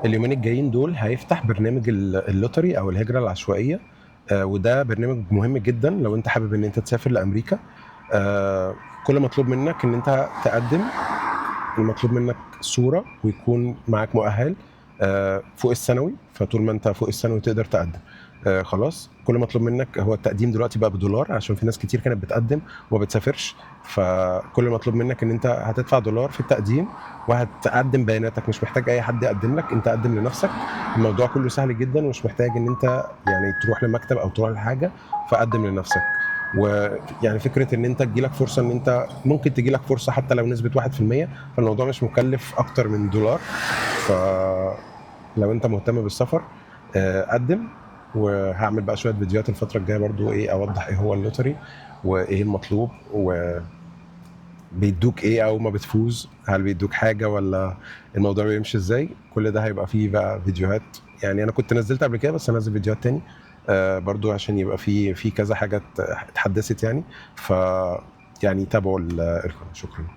اليومين الجايين دول هيفتح برنامج ال lottery او الهجرة العشوائيه، وده برنامج مهم جدا لو انت حابب ان انت تسافر لامريكا. كل مطلوب منك ان انت تقدم، المطلوب منك صوره ويكون معاك مؤهل فوق الثانوي، فطول ما انت فوق الثانوي تقدر تقدم. خلاص، كل مطلوب منك هو التقديم دلوقتي بقى بدولار، عشان في ناس كتير كانت بتقدم وما بتسافرش. فكل مطلوب منك ان انت هتدفع دولار في التقديم وهتقدم بياناتك، مش محتاج اي حد يقدم لك، انت قدم لنفسك. الموضوع كله سهل جدا ومش محتاج ان انت يعني تروح لمكتب او تروح لحاجه، فقدم لنفسك. ويعني فكرة ان انت تجيلك فرصه، ان انت ممكن تجيلك فرصة حتى لو نسبه 1%، فالموضوع مش مكلف اكتر من دولار. فلو انت مهتم بالسفر قدم. وهعمل بقى شوية فيديوهات الفترة الجاية برضو ايه، اوضح ايه هو ال lottery وايه المطلوب و بيدوك ايه او ما بتفوز، هل بيدوك حاجة ولا الموضوع بيمشي ازاي. كل ده هيبقى فيه بقى فيديوهات، يعني انا كنت نزلت قبل كده بس هنزل فيديوهات تاني برضو عشان يبقى في كذا حاجة اتحدثت يعني. ف يعني تابعوا القناه. شكرا.